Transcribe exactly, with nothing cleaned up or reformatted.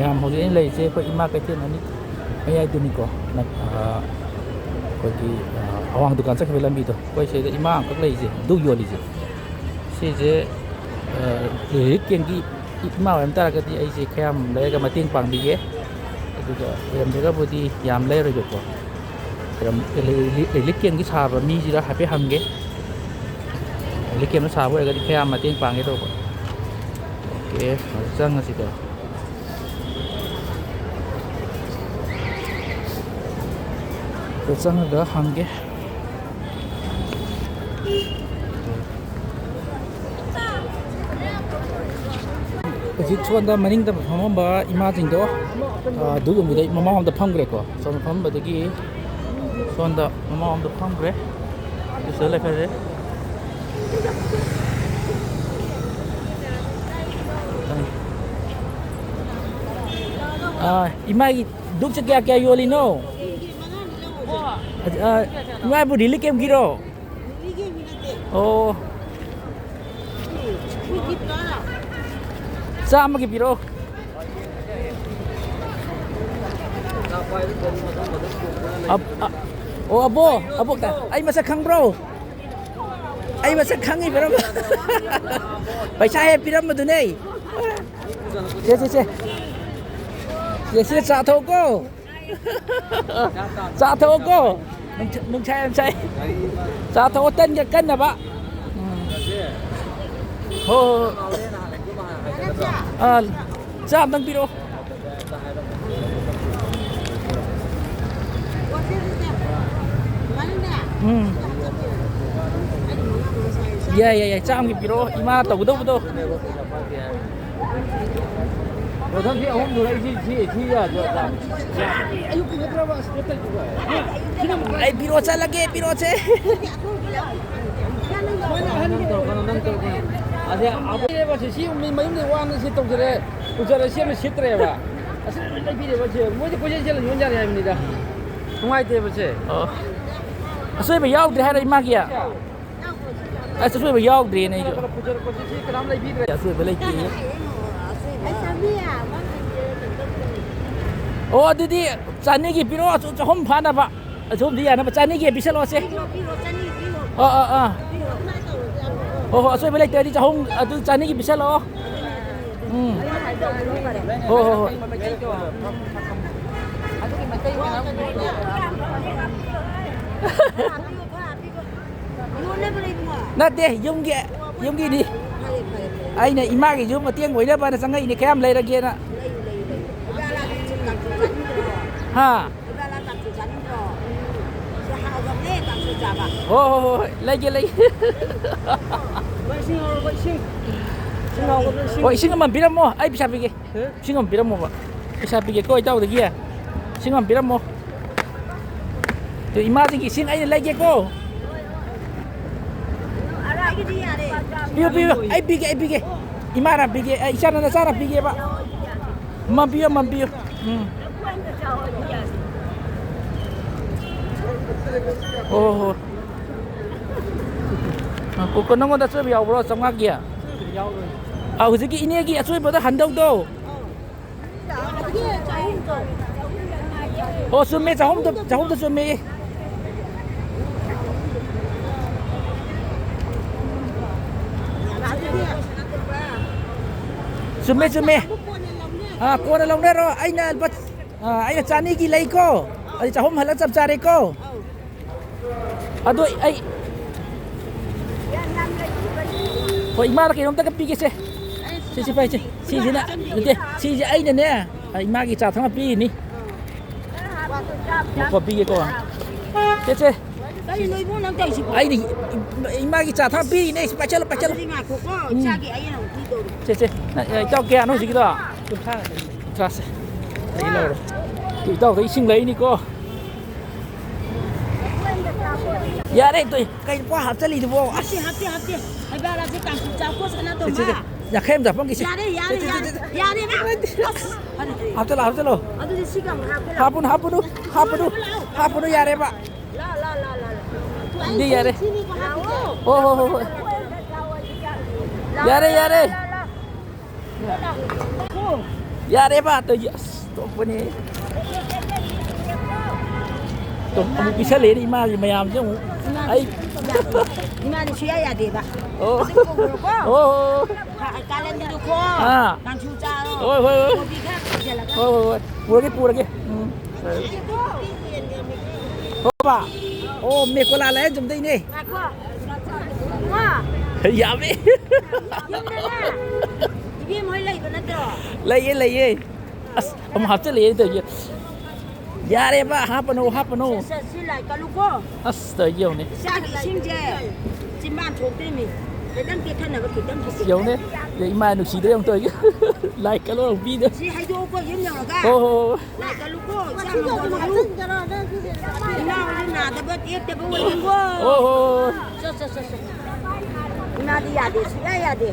ꯃꯌꯥꯝ ꯍꯧꯖꯤꯛ ꯑꯩꯅ ꯂꯩꯔꯤꯁꯦ ꯑꯩꯈꯣꯏ ꯏꯃꯥ ꯀꯩꯊꯦꯜ ꯑꯅꯤ ꯃꯌꯥꯏꯗꯨꯅꯤꯀꯣ꯫ ꯅꯛ-, ꯑ, ꯑꯩꯈꯣꯏꯒꯤ, ꯑ, ꯑꯋꯥꯡ ꯗꯨꯀꯥꯟ ꯆꯠꯈꯤꯕ ꯂꯝꯕꯤꯗꯣ, ꯑꯩꯈꯣꯏ ꯁꯤꯗ ꯏꯃꯥ ꯑꯃꯈꯛ ꯂꯩꯔꯤꯁꯦ, ꯙꯨꯛ ꯌꯣꯜꯂꯤꯁꯦ꯫ ꯁꯤꯁꯦ, ꯑ, ꯔꯤꯂꯤꯐ ꯀꯦꯝꯞꯀꯤ ꯏꯃꯥ ꯑꯣꯏꯔꯝ ꯇꯥꯔꯒꯗꯤ ꯑꯩꯁꯦ ꯈꯔ ꯌꯥꯝ ꯂꯩꯔꯒ ꯃꯇꯦꯡ ꯄꯥꯡꯕꯤꯒꯦ꯫ ꯑꯗꯨꯒ ꯑꯣꯏꯔꯝꯗ꯭ꯔꯒꯕꯨꯗꯤ ꯌꯥꯝ ꯂꯩꯔꯣꯏꯒꯦꯀꯣ꯫ ꯔꯤꯂꯤꯐ ꯀꯦꯝꯞꯀꯤ ꯁꯥꯕ ꯃꯤꯁꯤꯗ ꯍꯥꯏꯐꯦꯠ ꯍꯪꯒꯦ꯫ ꯔꯤꯂꯤꯐ ꯀꯦꯝꯞꯇ ꯁꯥꯕ ꯑꯣꯏꯔꯒꯗꯤ ꯈꯔ ꯌꯥꯝ ꯃꯇꯦꯡ ꯄꯥꯡꯒꯦ ꯇꯧꯕ꯫ ꯑꯣꯀꯦ, ꯍꯧꯖꯤꯛ ꯆꯪꯉꯁꯤꯀꯣ꯫ ꯑꯗꯨ ꯆꯪꯉꯒ ꯍꯪꯒꯦ꯫ ꯍꯧꯖꯤꯛ ꯁꯣꯝꯗ ꯃꯅꯤꯡꯗ ꯐꯝꯃꯝꯕ ꯏꯃꯥꯁꯤꯡꯗꯣ, ꯑ, ꯑꯗꯨꯒꯨꯝꯕꯗꯩ ꯃꯃꯥꯡꯂꯣꯝꯗ ꯐꯝꯈ꯭ꯔꯦꯀꯣ꯫ ꯁꯣꯝꯗ ꯐꯝꯕꯗꯒꯤ ꯁꯣꯝꯗ ꯃꯃꯥꯡꯂꯣꯝꯗ ꯐꯝꯈ꯭ꯔꯦ꯫ ꯑꯗꯨꯁꯨ ꯂꯩꯈ꯭ꯔꯦ꯫ ꯑ, ꯏꯃꯥꯒꯤ ꯙꯨꯛꯁꯦ ꯀꯌꯥ ꯀꯌꯥ ꯌꯣꯜꯂꯤꯅꯣ? ꯑ, ꯏꯃꯥꯕꯨ ꯔꯤꯂꯤꯐ ꯀꯦꯝꯞꯀꯤꯔꯣ? ꯑꯣ꯫ ꯆꯥꯝꯃꯒꯤ ꯄꯤꯔꯛꯑꯣ꯫ ꯑ-, ꯑ-, ꯑꯣ, ꯑꯕꯣ, ꯑꯕꯣꯛꯇ ꯑꯩ ꯃꯁꯛ ꯈꯪꯕ꯭ꯔꯣ? ꯑꯩ ꯃꯁꯛ ꯈꯪꯉꯤꯕ꯭ꯔꯣ? ꯄꯩꯁꯥ ꯍꯦꯛ ꯄꯤꯔꯝꯕꯗꯨꯅꯦ꯫ ꯁꯦ, ꯁꯦ, ꯁꯦ꯫ ꯁꯦ, ꯁꯦ, ꯆꯥ ꯊꯛꯎꯀꯣ꯫ ꯆꯥ ꯊꯛꯎꯀꯣ꯫ ꯅꯨꯡꯁꯥ, ꯅꯨꯡꯁꯥ ꯌꯥꯝ ꯁꯥꯏ꯫ ꯆꯥ ꯊꯛꯑꯣ, ꯇꯟꯒ ꯀꯟꯅꯕ꯫ ꯎꯝ꯫ ꯍꯣ, ꯍꯣ, ꯍꯣ꯫ ꯑꯥ, ꯆꯥ ꯑꯝꯇꯪ ꯄꯤꯔꯛꯑꯣ꯫ ꯎꯝ꯫ ꯌꯥꯏ, ꯌꯥꯏ, ꯌꯥꯏ, ꯆꯥꯝꯒꯤ ꯄꯤꯔꯛꯑꯣ, ꯏꯃꯥ ꯇꯧꯒꯗꯧꯕꯗꯣ꯫ ꯃꯊꯪꯒꯤ ꯑꯍꯨꯝꯗꯨꯗ ꯑꯩ ꯁꯤ, ꯁꯤ, ꯁꯤ ꯌꯥꯗ꯭ꯔꯣ? ꯑꯌꯨꯛꯀꯤ ꯅꯠꯇ꯭ꯔꯕ ꯑꯁ ꯄꯣꯠ ꯇꯧꯔꯤꯗꯨꯕꯣ? ꯑꯩ ꯄꯤꯔꯛꯑꯣ ꯆꯠꯂꯒꯦ, ꯄꯤꯔꯛꯑꯣꯁꯦ꯫ ꯅꯪ ꯇꯧꯔꯛꯀꯅꯨ, ꯅꯪ ꯇꯧꯔꯛꯀꯅꯨ꯫ ꯑꯁꯦ, ꯑꯕꯣꯛ ꯁꯤ ꯃꯤ ꯃꯌꯨꯝꯗ ꯋꯥꯅ ꯁꯤ ꯇꯧꯖꯔꯦ, ꯄꯨꯖꯔꯦ, ꯁꯤ ꯑꯃ ꯁꯤꯠꯇ꯭ꯔꯦꯕ꯫ ꯑꯁꯤ ꯂꯣꯏ ꯂꯩꯕꯤꯔꯦꯕ ꯁꯦ꯫ ꯃꯣꯏꯗꯤ ꯀꯣꯏꯆꯦꯟ ꯆꯦꯜꯂ ꯌꯣꯟ ꯌꯥꯔꯦ ꯍꯥꯏꯕꯅꯤꯗ꯫ ꯅꯨꯡꯉꯥꯏꯇꯦꯕ ꯁꯦ꯫ ꯑꯣ꯫ ꯑꯁꯣꯏꯕ ꯌꯥꯎꯗ꯭ꯔꯦ ꯍꯥꯏꯔꯣ ꯏꯃꯥꯒꯤ? ꯑꯁ, ꯑꯁꯣꯏꯕ ꯌꯥꯎꯗ꯭ꯔꯦꯅꯦ ꯑꯩꯁꯨ꯫ ꯄꯨꯖꯔꯛꯄꯁꯤ ꯁꯤ ꯀꯅꯥꯝ ꯂꯩꯕꯤꯗ꯭ꯔꯦ꯫ ꯑꯁꯣꯏꯕ ꯂꯩꯇꯦ꯫ ꯑꯩ ꯆꯥꯕꯤ ꯌꯥꯕ ꯀꯩꯅꯣ ꯑꯣ, ꯑꯗꯨꯗꯤ ꯆꯅꯤꯒꯤ ꯄꯤꯔꯛꯑꯣ, ꯑꯆꯨ-, ꯆꯍꯨꯝ ꯐꯥꯅꯕ꯫ ꯑꯆꯨꯝꯗꯤ ꯌꯥꯅꯕ ꯆꯅꯤꯒꯤ ꯄꯤꯁꯜꯂꯛꯑꯣꯁꯦ꯫ ꯄꯤꯔꯣ, ꯄꯤꯔꯣ, ꯆꯅꯤ ꯄꯤꯔꯣ꯫ ꯑꯥ, ꯑꯥ, ꯑꯥ꯫ ꯄꯤꯔꯣ, ꯑꯗꯨꯃꯥꯏꯅ ꯇꯧꯔꯣ, ꯌꯥꯝ ꯄꯤꯔꯣ꯫ ꯍꯣꯏ, ꯍꯣꯏ, ꯑꯁꯣꯏꯕ ꯂꯩꯇ꯭ꯔꯗꯤ ꯆꯍꯨꯝ, ꯑꯗꯨ ꯆꯅꯤꯒꯤ ꯄꯤꯁꯜꯂꯛꯑꯣ꯫ ꯎꯝ꯫ ꯍꯣꯏ, ꯍꯣꯏ, ꯍꯣꯏ꯫ ꯅꯠꯇꯦ, ꯌꯨꯝꯒꯤ, ꯌꯨꯝꯒꯤꯅꯤ꯫ ꯑꯩꯅ ꯏꯃꯥꯒꯤꯁꯨ ꯃꯇꯦꯡ ꯑꯣꯏꯅꯕꯅ ꯆꯪꯉꯛꯏꯅꯦ, ꯀꯌꯥꯝ ꯂꯩꯔꯒꯦꯅ꯫ ꯍꯥ? ꯍꯣ, ꯍꯣ, ꯍꯣ, ꯍꯣꯏ, ꯂꯩꯒꯦ, ꯂꯩꯒꯦ꯫ ꯍꯣꯏ, ꯏꯁꯤꯡ ꯑꯃ ꯄꯤꯔꯝꯃꯣ, ꯑꯩ ꯄꯩꯁꯥ ꯄꯤꯒꯦ꯫ ꯏꯁꯤꯡ ꯑꯃ ꯄꯤꯔꯝꯃꯣꯕ꯫ ꯄꯩꯁꯥ ꯄꯤꯒꯦꯀꯣ, ꯏꯇꯥꯎꯗꯒꯤ꯫ ꯏꯁꯤꯡ ꯑꯃ ꯄꯤꯔꯝꯃꯣ꯫ ꯑꯗꯨ ꯏꯃꯥꯁꯤꯒꯤ ꯏꯁꯤꯡ ꯑꯩꯅ ꯂꯩꯒꯦꯀꯣ꯫ ꯄꯤꯌꯨ, ꯄꯤꯌꯨ, ꯑꯩ ꯄꯤꯒꯦ, ꯑꯩ ꯄꯤꯒꯦ꯫ ꯏꯃꯥꯅ ꯄꯤꯒꯦ, ꯑꯩ ꯏꯆꯥꯅ, ꯅꯆꯥꯅ ꯄꯤꯒꯦꯕ꯫ ꯃꯝꯕꯤꯌꯨ, ꯃꯝꯕꯤꯌꯨ꯫ ꯎꯝ꯫ ꯍꯣ, ꯍꯣ, ꯍꯣ꯫ ꯑ, ꯀꯣ-, ꯀꯣ-, ꯅꯪꯉꯣꯟꯗ ꯑꯆꯣꯏꯕ ꯌꯥꯎꯕ꯭ꯔꯣ, ꯆꯥꯝꯃꯉꯥꯒꯤ? ꯑ, ꯍꯧꯖꯤꯛꯀꯤ ꯏꯅꯦꯒꯤ ꯑꯆꯣꯏꯕꯗ ꯍꯟꯗꯧꯗꯣ꯫ ꯑꯣ, ꯆꯨꯝꯃꯦ, ꯆꯍꯨꯝꯗ, ꯆꯍꯨꯝꯗ ꯆꯨꯝꯃꯦ꯫ ꯆꯨꯝꯃꯦ, ꯆꯨꯝꯃꯦ꯫ ꯑꯥ, ꯀꯣꯟꯅ ꯂꯧꯅꯔꯣ꯫ ꯑꯩꯅ ꯂꯨꯄꯥ, ꯑꯥ, ꯑꯩꯅ ꯆꯅꯤꯒꯤ ꯂꯩꯀꯣ꯫ ꯑꯗꯨ ꯆꯍꯨꯝ ꯍꯜꯂ ꯆꯞ ꯆꯥꯔꯦꯀꯣ꯫ ꯑꯗꯣ ꯑꯩ, ꯍꯣꯏ, ꯏꯃꯥꯗ ꯀꯩꯅꯣꯝꯇꯒ ꯄꯤꯒꯦꯁꯦ꯫ ꯁꯤ, ꯁꯤ ꯄꯥꯏꯁꯦ꯫ ꯁꯤꯁꯤꯅ, ꯅꯠꯇꯦ, ꯁꯤꯁꯦ ꯑꯩꯅꯅꯦ, ꯏꯃꯥꯒꯤ ꯆꯥ ꯊꯛꯅ ꯄꯤꯔꯤꯅꯤ꯫ ꯉꯥꯏꯈꯣ, ꯄꯤꯒꯦꯀꯣ꯫ ꯁꯦ, ꯁꯦ꯫ ꯀꯔꯤꯅꯣ ꯏꯕꯨꯡ ꯅꯪ ꯇꯧꯔꯤꯁꯤꯕꯣ? ꯑꯩꯅ ꯏ-, ꯏ-, ꯏꯃꯥꯒꯤ ꯆꯥ ꯊꯛꯅ ꯄꯤꯔꯤꯅꯦ꯫ ꯁꯤ ꯄꯥꯏꯁꯜꯂꯣ, ꯄꯥꯏꯁꯜꯂꯣ꯫ ꯑꯗꯨꯗꯤ ꯉꯥꯏꯈꯣꯀꯣ, ꯎꯝ꯫ ꯏꯆꯥꯒꯤ ꯑꯩ ꯑꯃꯨꯛ ꯄꯤꯗꯧꯔꯤ꯫ ꯁꯦ, ꯁꯦ꯫ ꯅ-, ꯏꯇꯥꯎ ꯀꯌꯥꯅꯣ ꯍꯧꯖꯤꯛꯀꯤꯗꯣ? ꯀꯨꯟꯊ꯭ꯔꯥ ꯈꯛꯇꯅꯤ꯫ ꯀꯨꯟꯊ꯭ꯔꯥꯁꯦ꯫ ꯑꯩ ꯂꯧꯔꯣ꯫ ꯏꯇꯥꯎꯗ ꯏꯁꯤꯡ ꯂꯩꯅꯤꯀꯣ꯫ ꯌꯥꯔꯦ, ꯇꯣꯛꯑꯦ꯫ ꯀꯩꯅꯣ ꯄꯣꯠ ꯍꯥꯞꯆꯜꯂꯤꯗꯨꯕꯣ? ꯍꯥꯞꯇꯦ, ꯑꯁ꯫ ꯍꯥꯞꯇꯦ, ꯍꯥꯞꯇꯦ꯫ ꯍꯩꯕꯥꯂꯥꯁꯦ ꯀꯥꯡꯁꯨ ꯆꯥꯎꯀꯣ, ꯁꯅꯥꯇꯣꯝꯕ꯫ ꯁꯦ, ꯁꯦ, ꯁꯦ꯫ ꯌꯥꯡꯈꯩ ꯑꯃ ꯍꯥꯞꯄꯝꯒꯦ, ꯁꯦ꯫ ꯌꯥꯔꯦ, ꯌꯥꯔꯦ, ꯁꯦ, ꯁꯦ, ꯌꯥꯔꯦ꯫ ꯁꯦ, ꯁꯦ꯫ ꯌꯥꯔꯦꯕ꯫ ꯑꯁ꯫ ꯍꯥꯞꯆꯜꯂꯣ, ꯍꯥꯞꯆꯜꯂꯣ꯫ ꯑꯗꯨꯗꯤ ꯁꯤꯒ ꯑꯃꯨꯛ ꯍꯥꯞꯀꯦ ꯂꯥꯎ꯫ ꯍꯥꯞꯄꯨꯅꯨ, ꯍꯥꯞꯄꯨꯅꯨ, ꯍꯥꯞꯄꯨꯅꯨ, ꯍꯥꯞꯄꯨꯅꯨ, ꯌꯥꯔꯦꯕ꯫ ꯂꯥꯎ, ꯂꯥꯎ, ꯂꯥꯎ, ꯂꯥꯎ, ꯂꯥꯎ꯫ ꯁꯤꯗꯤ ꯌꯥꯔꯦ꯫ ꯁꯤꯅꯤꯀꯣ ꯍꯥꯞꯄꯤꯁꯦ꯫ ꯍꯣ, ꯍꯣ, ꯍꯣ, ꯍꯣꯏ꯫ ꯂꯥꯎ, ꯌꯥꯔꯦ, ꯂꯥꯎ, ꯌꯥꯔꯦ꯫ ꯂꯥꯎ, ꯂꯥꯎ, ꯂꯥꯎ꯫ ꯂꯥꯎ, ꯂꯥꯎ꯫ ꯌꯥꯔꯦꯕ, ꯇꯧꯔꯤꯁꯦ꯫ ꯑꯁ, ꯇꯣꯛꯄꯅꯦ꯫ ꯑꯃꯨꯛ ꯄꯤꯁꯜꯂꯛꯑꯦꯅꯦ ꯏꯃꯥꯁꯦ, ꯃꯌꯥꯝꯁꯦ ꯑꯃꯨꯛ꯫ ꯑꯩ ꯏꯃꯥꯗꯤ ꯁꯨꯡꯌꯥ ꯌꯥꯗꯦꯕ꯫ ꯑꯣ꯫ ꯑꯗꯨꯝ ꯀꯧꯔꯣꯀꯣ꯫ ꯑꯣ꯫ ꯀꯥꯂꯟꯗꯨꯗꯀꯣ꯫ ꯑꯥ꯫ ꯀꯥꯡꯁꯨ ꯆꯥꯔꯣ꯫ ꯍꯣꯏ, ꯍꯣꯏ, ꯍꯣꯏ꯫ ꯀꯣꯕꯤ ꯈꯔ ꯄꯨꯁꯜꯂꯒ꯫ ꯍꯣꯏ, ꯍꯣꯏ, ꯍꯣꯏ꯫ ꯄꯨꯔꯒꯦ, ꯄꯨꯔꯒꯦ꯫ ꯎꯝ꯫ ꯍꯣꯕ꯫ ꯑꯣ, ꯃꯦꯀꯣꯂꯥ ꯂꯥꯏꯌꯦꯡ ꯆꯨꯝꯗꯩꯅꯦ꯫ ꯉꯥꯏꯈꯣ꯫ ꯏꯃꯥ꯫ ꯌꯥꯝꯃꯦ꯫ ꯌꯨꯝꯗꯅꯦ꯫ ꯏꯕꯦꯝ ꯍꯣꯏ ꯂꯩꯕ ꯅꯠꯇ꯭ꯔꯣ? ꯂꯩꯌꯦ, ꯂꯩꯌꯦ꯫ ꯑꯁ, ꯑꯃꯨꯛ ꯍꯥꯞꯆꯤꯜꯂꯛꯑꯦ ꯇꯧꯔꯤꯁꯦ꯫ ꯌꯥꯔꯦꯕ, ꯍꯥꯞꯄꯅꯣ, ꯍꯥꯞꯄꯅꯣ꯫ ꯁꯦ, ꯁꯦ, ꯁꯤ ꯂꯥꯏ ꯀꯠꯂꯨꯀꯣ꯫ ꯑꯁ, ꯇꯧꯔꯤꯁꯦ ꯌꯦꯡꯉꯨꯅꯦ꯫ ꯏꯆꯥꯒꯤ ꯏꯁꯤꯡꯁꯦ ꯆꯤꯝꯕꯥꯟ ꯊꯣꯛꯇ꯭ꯔꯤꯃꯤ꯫ ꯈꯤꯇꯪ ꯇꯦꯛꯊꯅꯕ ꯈꯤꯇꯪ ꯄꯤꯖꯧ꯫ ꯌꯦꯡꯉꯨꯅꯦ꯫ ꯏꯃꯥ ꯅꯨꯡꯁꯤꯗ꯭ꯔꯦ ꯑꯃꯨꯛ ꯇꯧꯔꯤꯁꯦ꯫ ꯂꯥꯏ ꯀꯠꯂꯣ ꯄꯤꯗꯣ꯫ ꯁꯤ ꯍꯩꯗꯣꯛꯎꯀꯣ ꯌꯨꯝ ꯌꯧꯔꯒ꯫ ꯍꯣ, ꯍꯣ, ꯍꯣ꯫ ꯂꯥꯏ ꯀꯠꯂꯨꯀꯣ, ꯏꯆꯥ ꯃꯪꯒꯣꯜ ꯃꯔꯨ꯫ ꯏꯃꯥ ꯍꯣꯏꯁꯨ ꯅꯥꯗꯕ ꯌꯦꯛꯇꯕ ꯑꯣꯏꯌꯨꯀꯣ꯫ ꯍꯣ, ꯍꯣ, ꯍꯣ꯫ ꯆꯣ, ꯆꯣ, ꯆꯣ, ꯆꯣ꯫ ꯏꯃꯥꯗꯤ ꯌꯥꯗꯦ, ꯁꯨꯡꯌꯥ ꯌꯥꯗꯦ꯫